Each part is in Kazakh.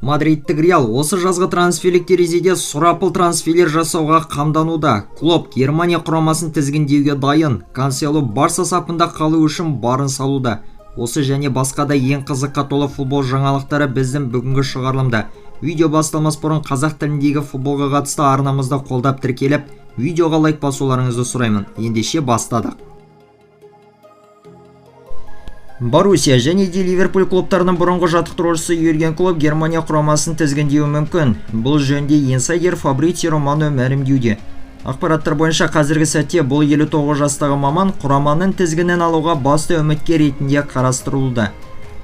Мадридтік Реал осы жазғы трансферлік терезеде сұрапыл трансферлер жасауға қамдануда. Клуб Германия құрамасын тізгіндеуге дайын. Кансело Барса сапында қалу үшін барын салуда. Осы және басқа да ең қызыққа толы футбол жаңалықтары біздің бүгінгі шығарылымда. Видео басталмас бұрын қазақ тіліндегі футболға қатысты арнамызды қолдап тіркеліп, видеоға лайк басуларыңызды сұраймын. Ендеше бастадық. Боруссия және де Ливерпуль клубтарының бұрынғы жаттықтырушысы Юрген Клопп Германия құрамасын тізгіндеуі мүмкін. Бұл жөнінде инсайдер Фабрицио Романо мәлімдеуде. Ақпараттар бойынша қазіргі сәтте бұл 59 жастағы маман құраманың тізгінін алуға басты үміткер ретінде қарастырылуда.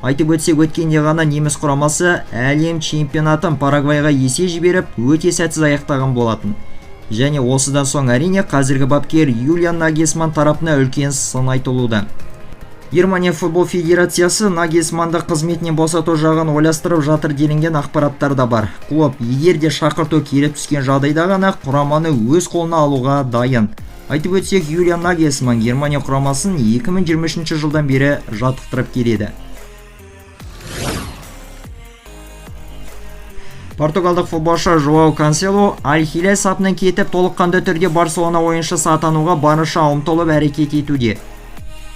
Айтып өтсек, өткенде ғана неміс құрамасы әлем чемпионатын Парагвайға есе жіберіп, өте сәтсіз аяқтаған болатын. Және осыдан соң әрине қазіргі бапкер Юлиан Нагельсман тарапына үлкен сын айтылуда. Германия футбол федерациясы Нагельсманды қызметінен босату жағын ойластырып жатыр делінген ақпараттар да бар. Клуб егер де шақырту келіп түскен жағдайда ғана құраманы өз қолына алуға дайын. Айтып өтсек, Юлиан Нагельсман Германия құрамасын 2023 жылдан бері жаттықтырып келеді. Португалдық футболшы Жоау Кансело Аль-Хиляль сапынан кетіп, толыққанды түрде Барселона ойыншысы атануға барынша ұмтылып әрекет етуде.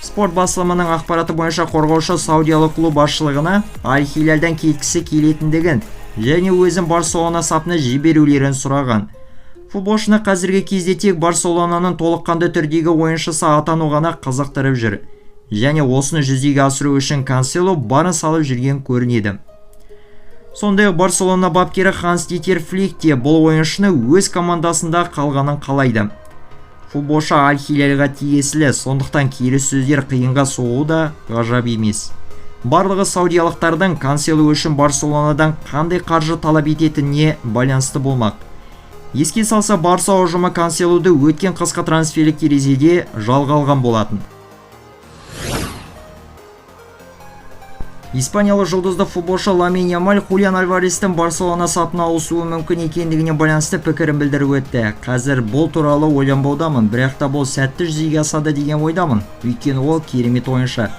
Спорт басылымының ақпараты бойынша қорғаушы саудиялық клуб басшылығына Аль-Хиляльдан кеткісі келетіндігін және өзін Барселона сапына жіберулерін сұраған. Футболшыны қазіргі кезде тек Барселонаның толыққанды түрдегі ойыншысы атану ғана қызықтырып жүр. Және осыны жүзеге асыру үшін Кансело барын салып жүрген көрінеді. Сондай-ақ Барселона бапкері Ханс Дитер Флик те бұл ойыншыны өз командасында қалғанын қалайды. Футболшы Аль-Хиляльға тиесілі, сондықтан келіссөздер қиынға соғуы да ғажап емес. Барлығы саудиялықтардың Кансело үшін Барселонадан қандай қаржы талап ететініне байланысты болмақ. Еске салса, Барса ұжымы Канселоды өткен қысқы трансферлік терезеде жалға алған болатын. Испаниялық жұлдызды футболшы Ламин Ямаль Хулиан Альварестің Барселона сапына ауысуы мүмкін екендігіне байланысты пікірін білдіріп өтті. Қазір бұл туралы ойланбаудамын, бірақ та бұл сәтті жүзеге асады деген ойдамын, өйткені ол керемет ойыншы.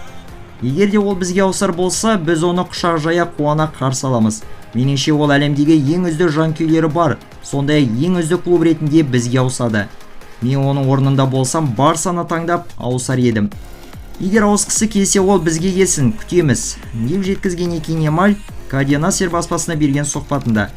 Егер де ол бізге ауысар болса, біз оны құшақ жая қуана қарсы аламыз. Меніңше, ол әлемдегі ең үздік жанкүйерлері бар, сондай-ақ ең үздік клуб ретінде бізге ауысады. Мен оның орнында болсам, Барсаны таңдап ауысар едім. Егер ауысқысы келсе, ол бізге келсін, күтеміз, деп жеткізген екен Ямаль Кадена Сер баспасына берген сұхбатында.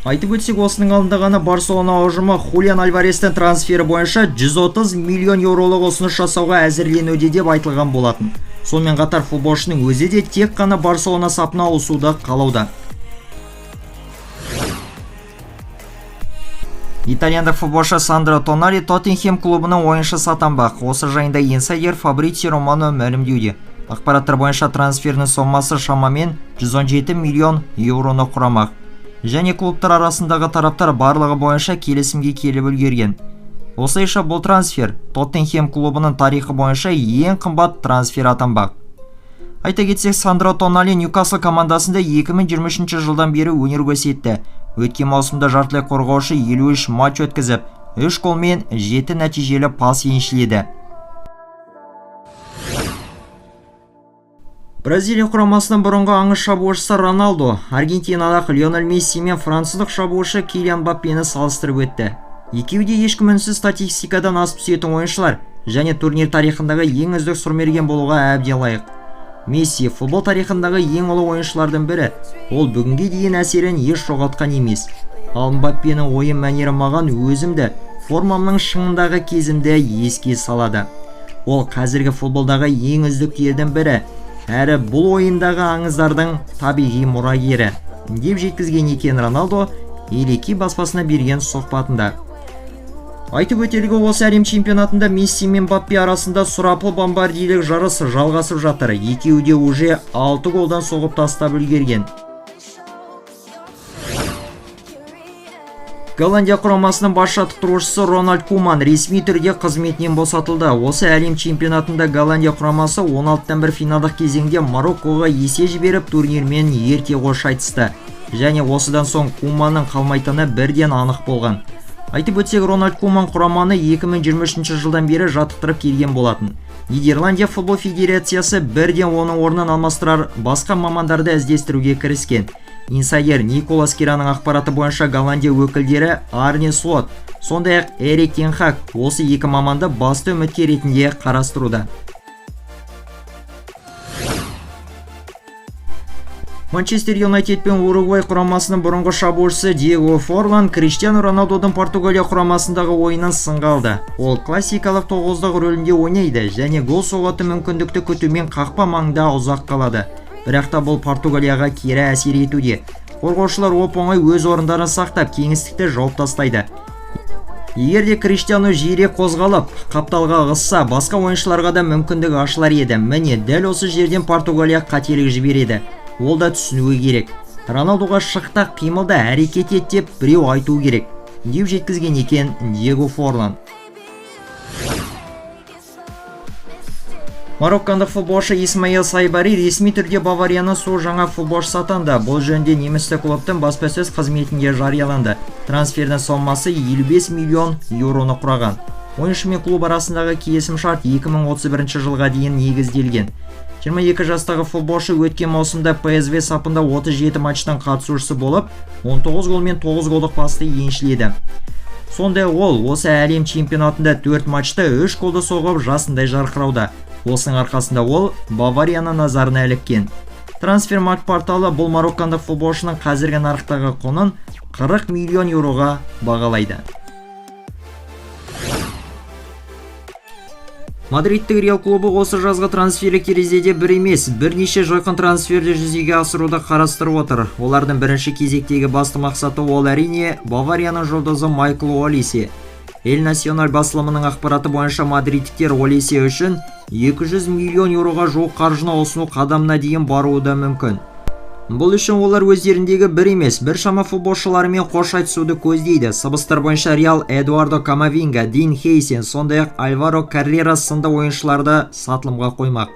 Айтып өтсек, осының алдында ғана Барселона ұжымы Хулиан Альварестің трансфері бойынша 130 миллион еуролық ұсыныс жасауға әзірленуде деп айтылған болатын. Сонымен қатар футболшының өзі де тек қана Барселона сапына ауысуды қалауда. Итальяндық футболшы Сандро Тонали Тоттенхем клубының ойыншысы атанбақ. Осы жайында инсайдер Фабрицио Романо мәлімдеуде. Ақпараттар бойынша трансфердің сомасы шамамен 117 миллион еуроны құрамақ. Және клубтар арасындағы тараптар барлығы бойынша келісімге келіп үлгерген. Осылайша бұл трансфер Тоттенхем клубының тарихы бойынша ең қымбат трансфер атанбақ. Айта кетсек, Сандро Тонали Ньюкасл командасында 2023 жылдан бері өнер көрсетті. Өткен маусымда жартылай қорғаушы 53 матч өткізіп, 3 голмен 7 нәтижелі пас еншіледі. Бразилия құрамасының бұрынғы аңыз шабуылшысы Роналдо аргентиналық Лионель Месси мен француздық шабуылшы Килиан Мбаппені салыстырып өтті. Екеуі де ешкім үнсіз статистикадан асып түсетін ойыншылар және турнир тарихындағы ең үздік сұрмерген болуға әбден лайық. Месси футбол тарихындағы ең ұлы ойыншылардың бірі. Ол бүгінге дейін әсерін еш жоғалтқан емес. Ал Мбаппенің ойын мәнері маған өзімді формамның шыңындағы кезімді еске салады. Ол қазіргі футболдағы ең үздіктердің бірі, әрі бұл ойындағы аңыздардың табиғи мұрагері, деп жеткізген екен Роналдо Элеки баспасына берген сұхбатында. Айтып өтерлігі, осы әлем чемпионатында Месси мен Мбаппе арасында сұрапыл бомбардирлік жарыс жалғасып жатыр. Екеуі де уже 6 голдан соғып тастап үлгерген. Голландия құрамасының бас жаттықтырушысы Рональд Куман ресми түрде қызметінен босатылды. Осы әлем чемпионатында Голландия құрамасы 16-1 финалдық кезеңде Мароккоға есе жіберіп, турнирмен ерте қош айтысты. Және осыдан соң Куманның қалмайтыны бірден анық болған. Айтып өтсек, Рональд Куман құраманы 2023 жылдан бері жаттықтырып келген болатын. Нидерландия футбол федерациясы бірден оның орнын алмастырар басқа мамандарды іздестіруге кіріскен. Инсайдер Николас Кираның ақпараты бойынша Голландия өкілдері Арне Слот, сондай-ақ Эрик тен Хаг осы екі маманды басты үміткер ретінде қарастыруда. Манчестер Юнайтед пен Уругвай құрамасының бұрынғы шабуылшысы Диего Форлан Криштиану Роналдудың Португалия құрамасындағы ойынын сынға алды. Ол классикалық тоғыздық рөлінде ойнайды және гол соғатын мүмкіндікті күтумен қақпа маңында ұзақ қалады. Бірақ та бұл Португалияға кері әсер етуде. Қорғаушылар оп-оңай өз орындарын сақтап, кеңістікті жауып тастайды. Егер де Криштиану жиірек қозғалып, қапталға ығысса, басқа ойыншыларға да мүмкіндік ашылар еді. Міне, дәл осы жерден Португалия қателік жібереді. Ол да түсінуі керек. Роналдуға шықта қимылда әрекет ет деп біреу айту керек, деп жеткізген екен Диего Форлан. Мароккандық футболшы Исмаил Сайбари ресми түрде Баварияның су жаңа футболшысы атанды. Бұл жөнінде немістік клубтың баспасөз қызметінде жарияланды. Трансфердің сомасы 55 миллион еуроны құраған. Ойыншы мен клуб арасындағы келісімшарт 2031 жылға дейін негізделген. 22 жастағы футболшы өткен маусымда ПСВ сапында 37 матчтың қатысушысы болып, 19 гол мен 9 голдық пасты еншіледі. Сондай ол осы әлем чемпионатында 4 матчта 3 голды соғып жасындай жарқырауда. Осының арқасында ол Баварияның назарына іліккен. Трансфермаркт порталы бұл мароккандық футболшының қазіргі нарықтағы құнын 40 миллион еуроға бағалайды. Мадридтік Реал клубы осы жазғы трансферлік терезеде бір емес, бірнеше жойқын трансферді жүзеге асыруды қарастырып отыр. Олардың бірінші кезектегі басты мақсаты ол әрине Баварияның жұлдызы Майкл Олисе. Эль Националь басылымының ақпараты бойынша мадридтіктер Олисе үшін 200 миллион еуроға жуық қаржыны ұсыну қадамына дейін баруы да мүмкін. Бұл үшін олар өздеріндегі бір емес, біршама футболшыларымен қош айтысуды көздейді. Сыбыстар бойынша Реал Эдуардо Камавинга, Дин Хейсен, сондай-ақ Альваро Каррерас сынды ойыншыларды сатылымға қоймақ.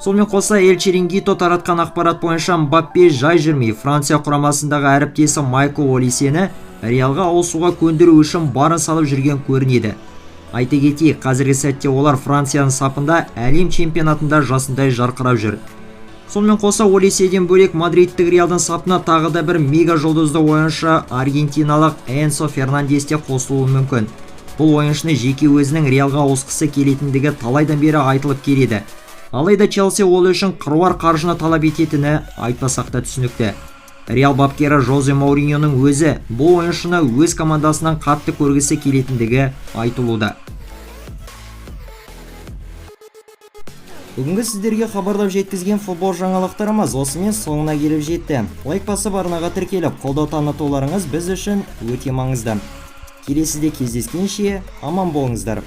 Сонымен қоса Эль Черингито таратқан ақпарат бойынша Мбаппе жай жүрмей Франция құрамасындағы әріптесі Майкл Олисені Реалға ауысуға көндіру үшін барын салып жүрген көрінеді. Айта кетейік, қазіргі сәтте олар Францияның сапында әлем чемпионатында жасындай жарқырап жүр. Сонымен қоса Олиседен бөлек мадридтік Реалдың сапына тағы да бір мега жұлдызды ойыншы аргентиналық Энсо Фернандес те қосылуы мүмкін. Бұл ойыншыны жеке өзінің Реалға ауысқысы келетіндігі талайдан бері айтылып келеді. Алайда Челси ол үшін қыруар қаржыны талап ететіні айтпасақ та түсінікті. Реал бапкері Жозе Мауриньоның өзі бұл ойыншыны өз командасынан қатты көргісі келетіндігі айтылуда. Бүгінгі сіздерге хабарлап жеткізген футбол жаңалықтарымыз осымен соңына келіп жетті. Лайк басып арнаға тіркеліп, қолдау танытуларыңыз біз үшін өте маңызды. Келесіде кездескенше аман болыңыздар.